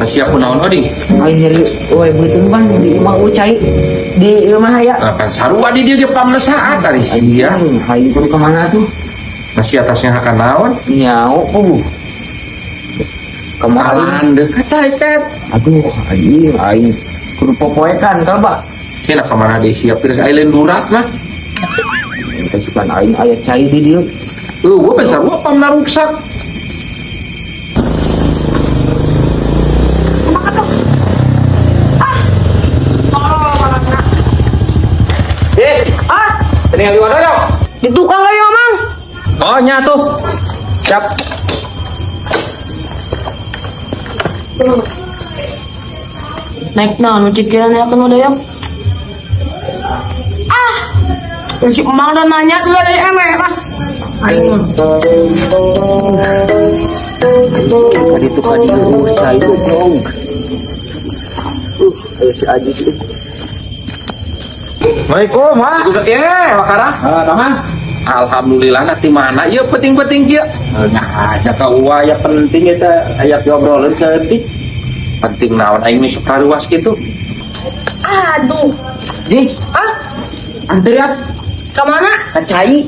Siap kunaon, Oding? Aing nyeri we beuteung pan di imah cai di imah aya. Nah, sarua di dieu ge pamna saat ari sia. Aing kudu ka mana tuh? Masih atasnya hakan naon? Nyao oh. Kemarin Alan deh kacai ket. Aduh, anjing aing kudu popoekan kalba. Sia ka mana deui sia pirang island durat mah. Kasukan aing aya cai di dieu. Eueuh pan sarua pamna ruksak. Eh, Ah, tinggal di mana yuk? di tukang kali Mamang. Oh, nya tuh. Siap. Naik nah, nu cikiran ya kan udah yuk. Ah, si Emang udah nanya dulu dari ewe ah. Aing mah. Kadi tuh kadi cai goblok. Ayo si Ajis. Assalamualaikum, ha. Udah ye, makara. Eh, tamang. Alhamdulillah nanti mana ieu penting-penting kieu. Nah, aja ka uwa ya penting eta aya diobrolin seeutik. Penting naon aing nu sok ruas kitu. Aduh. Jis, Ah, anter ya ke mana? ka cai.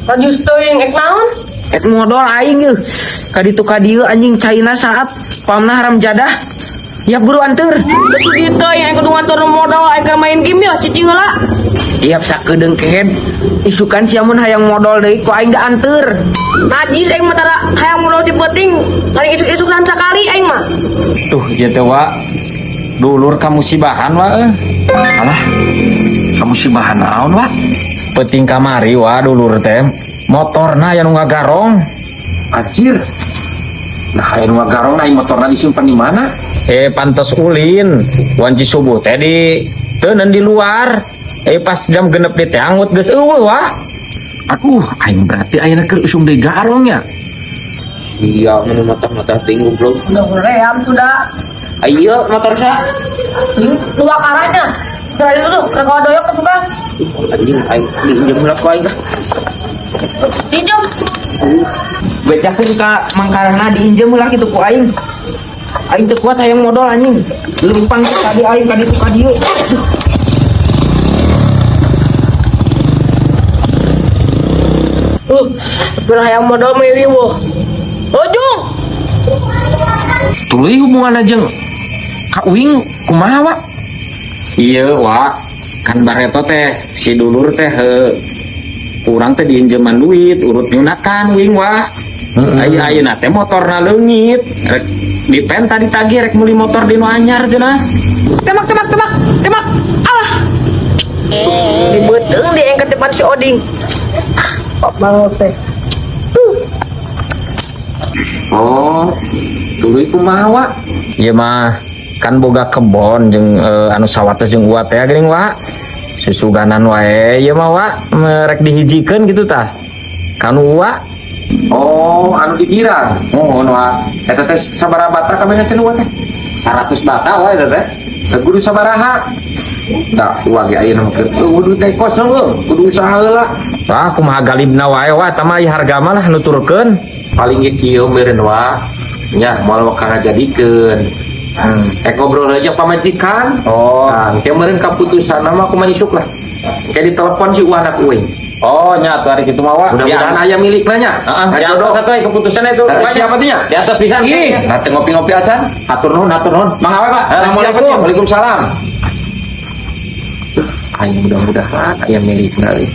Rajus teuing ek naon? Ek modal aing euy. Ka ditu ka dieu anjing caina saat pamna haram jadah. Ya buru anter. Terus gitu yang kudu ngantor modal aing keur main game ya cicing heula. Iap sakedeung kehed. Isukan sia mun hayang modal deui ku aing da anter. Najis aing mah tara hayang modal ti penting. Paling isuk-isukan sakali aing mah. Tuh, ieu teh wa. Dulur kamusibahan wa eh. Alah. Kamu si bahan naon, Wak? Penting kamari wa dulur teh. Motorna aya nu ngagarong. Anjir. Nah, aya nu ngagarong aing motorna disimpan di mana? Eh, pantes ulin. Wanci subuh teh di teuneun di luar. Eh, pas jam 6 di teh angut geus eueuh wa. Aduh, aing berarti ayeuna keur usum deui garong nya. Iya, mun motor-motor ting goblok. Udah ream sudah. Ayo motor sa. Dua karanya. Dari dulu, ke doyok ke tukang. Anjing aing diinjem heula ku aing lah. Dinjem. Bejakeun ka mangkarana diinjem heula kitu ku aing. Aing teu kuat hayang modal anjing. Leumpang tadi aing ka ditu ka dieu. Pernah hayang modal mah riweuh. Ujung. Tuluy hubunganna jeung ka uing kumaha, Wak? Iya, wa. Kan bareto teh si dulur teh kurang teh diinjeman duit urut nyunakan wing wa. Ayeuna ayeuna teh motorna leungit. Rek dipenta ditagih rek meuli motor di nu anyar cenah. Tembak, tembak, tembak, tembak. Alah. Di beuteung di engke depan si Oding. Pop banget teh. Oh, tuluy kumaha, Wak? Ieu mah kan boga kebon jeung anu sawah teh jeung uat teh geuning wa. Susuganan wae ieu mah wa rek dihijikeun gitu tah. Kanu wa. Oh, anu dikira. Mohon wa. Eta teh sabaraha bata kabeh teh nu teh? 100 bata wae eta teh. Teh kudu sabaraha? Da, uang ge ayeuna mah keur eueuh duit teh kosong eueuh, kudu usaha heula. Wah, kumaha galibna wae wa eta mah ieu harga mah lah nuturkeun. Paling ge kieu meureun wa. Nya moal waka ngajadikeun. Eh ngobrol aja pamajikan. Oh. Nah, engke meureun kaputusan mah kumaha isuk lah. Engke ditelepon si uang anak uing. Oh, nya atuh hari kitu mah wa. Mudah-mudahan aya milikna nya. Heeh, di atas atuh keputusannya itu. Nah, siapa tuh nya? Di atas pisan. Ih, nah teu ngopi-ngopi acan. Hatur nuhun, hatur nuhun. Mang awe, Pak. Eh, siapa tuh? Assalamualaikum. Waalaikumsalam. Aing mudah-mudahan aya milikna euy.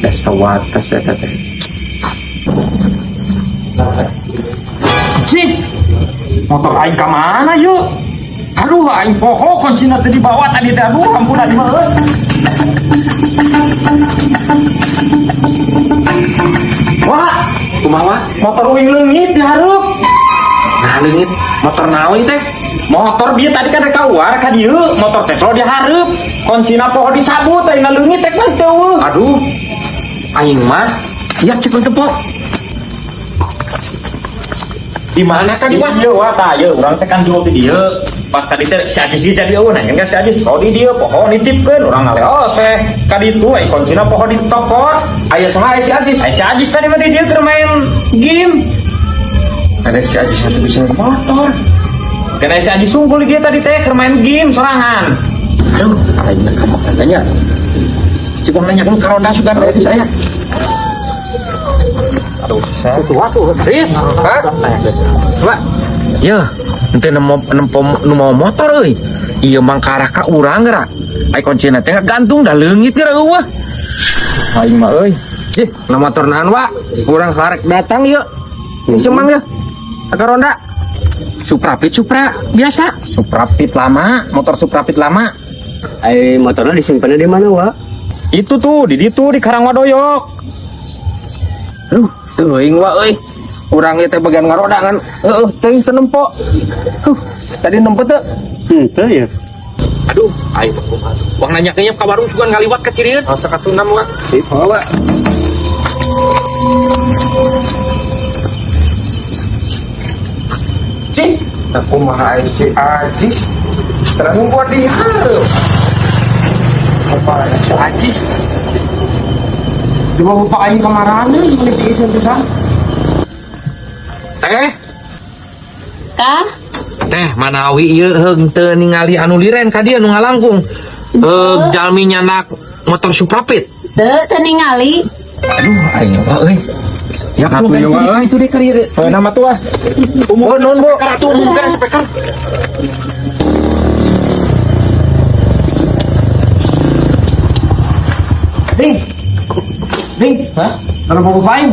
Da sawatas eta teh. Cik, motor aing ka mana yuk? Aduh, aing poho kuncina teh dibawa tadi teh. Aduh, ampun aing mah euy. Wah, Kumaha, Wak? Motor uing leungit di hareup. Nah, leungit motor naon ieu teh? Motor dia tadi kan rek keluar ka dieu, motor teh selalu dihareup. Kuncina poho dicabut, aing leungit rek mah teu eueuh. Aduh. Aing mah ya cepet tepok. Di mana tadi, Wak? Iya, wah, tah, ieu urang teh kan jual di dieu. Pas tadi teh si Ajis ge jadi eueuh nanya ka si Ajis, "Oh di dieu poho nitipkeun." Urang ngaleos teh ka ditu ai kuncina poho dicopot. Aya saha aya si Ajis? Ai si Ajis tadi mah di dieu keur main game. Ada si Ajis satu bisa motor. Karena si Aji sungkul dia tadi teh keur main game sorangan. Aduh, aing kamu nanya. Cukup nanya kan karonda sudah ada saya. Aduh, Riz, hah? Pak. Ya, ente nemu nempo nu mau motor euy. Ieu mangkarah ka urang geura. Ai kuncina teh gantung dah leungit geura eueuh. Aing mah euy. Ih, na motor naon wa? Urang karek datang yuk. Semang ya. Ka ronda. Suprapit Supra biasa. Suprapit lama, motor Suprapit lama. Ai motornya disimpannya di mana, Wak? Itu tuh di ditu di Karangwadoyok. Aduh, teuing wa euy. Urang ieu teh bagian ngaroda kan. Heeh, teuing teu nempo. Huh, tadi nempo teu? Henteu ya. Aduh, ayo kumaha. Wang nanya kayaknya ka warung sugan ngaliwat ka Ciriun. Masa katunam wa. Sip, Wak. Cing, aku mah ai si Ajis. Terus ngumpul di hareup. Apa si Ajis? Coba bapak aing kamarana jeung diisin pisan. Teh, Kah? teh manawi ieu heung teu ningali anu liren ka dieu nu ngalangkung. Heug jalmi nyandak motor Suprapit. Teu teu ningali. Aduh, aing nyoba euy. Ya Atuh ieu wa euy. itu deh kari Eh, nama tuh ah. Oh, non bu. Atuh umumkan speaker. Ring. Ring. Hah? Kalau mau ngapain?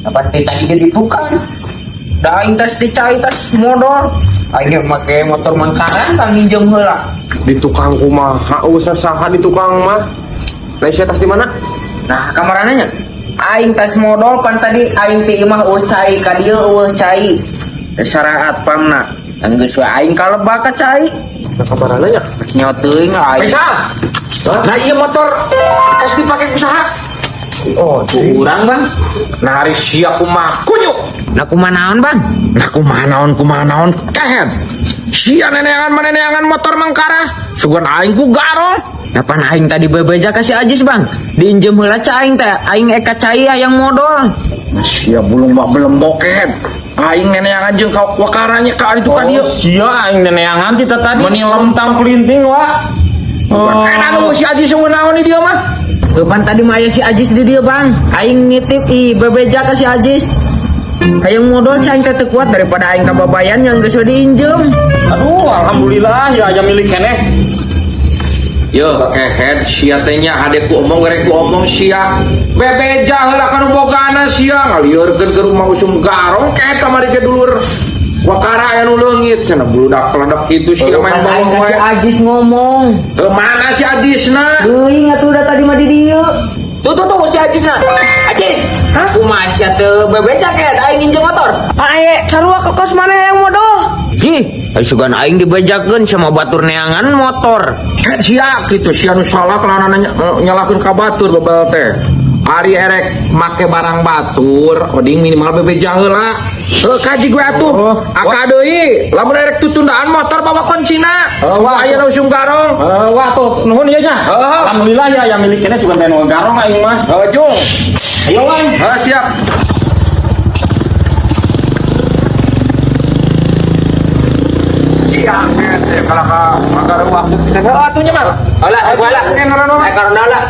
Apa tadi jadi tukang? Da aing tas dicai tas modal. Aing ge make motor mangkaran kang nginjem heula. Di tukang kumaha usah saha di tukang mah. Lah sia tas di mana? Nah, kamarana nya? Aing tas modal pan tadi aing ti imah eueuh cai ka dieu eueuh cai. Saraat pamna. Geus we aing kalebak ka cai. Nah, kamarana nya? Nyawa teuing aing. Faisal. Nah, iya motor tas dipake ku saha? Oh, Kurang, Bang. Nah, hari sia kumaha kunyuk. Nah, kumaha naon, Bang? Nah, kumaha naon kumaha naon kehed. Sia neneangan maneneangan motor mangkara. Sugan aing ku garong. Nah, pan aing tadi bebeja ka si Ajis, Bang. Diinjem heula ca aing teh, aing eka cai hayang modal. Nah, sia bulung bak belembok kehed. Aing neneangan jeung ka wakaranya ka itu ka dieu. Oh, sia aing neneangan ti tadi. Meni lempang kelinting wa. Oh. Enak nu si Ajis eueuh naon di dieu mah. Pan tadi mah aya si Ajis di dieu, Bang. Aing nitip ih bebeja ka si Ajis. Hayang modal ca aing teh teu kuat daripada aing kababayan yang geus we diinjem. Aduh, alhamdulillah ya aya milik keneh. Yo, kehed sia teh nya hade ku omong gerek ku omong sia. Bebeja heula ka nu bogana sia ngalieurkeun ke rumah usum garong kehed kamari ke dulur. Wakara aya nu leungit cenah bludak peledak kitu sia main Pan aing bawang ka si wae. Ajis ngomong. Eh, mana si Ajisna? Teuing atuh udah tadi mah di dieu. Tuh tuh tuh si Ajis na. Ajis. Hah? Kumaha sia teu bebeja kehed aing nginjem motor. Aye, sarua ke kos mana yang modal? Ih, ai sugan aing dibejakeun sama batur neangan motor. Kehed sia kitu sia nu salah kelana nyalahkeun ka batur bebel teh. Ari erek make barang batur, oding minimal bebeja heula. Heuh kaji gue atuh. Oh. Aka deui, lamun erek tutundaan motor bawa kuncina. Oh, wah. Aya nu usum garong. Eh, wah tuh nuhun ieu nya. Heeh. Alhamdulillah ya aya milik keneh sugan teh nu garong aing mah. Heuh jung. Ayo wae. Heuh siap. Siap, siap. Kalau ka agar waktu kita atuh nya mah. Alah, alah. Kayak ngaran Aing karena lah.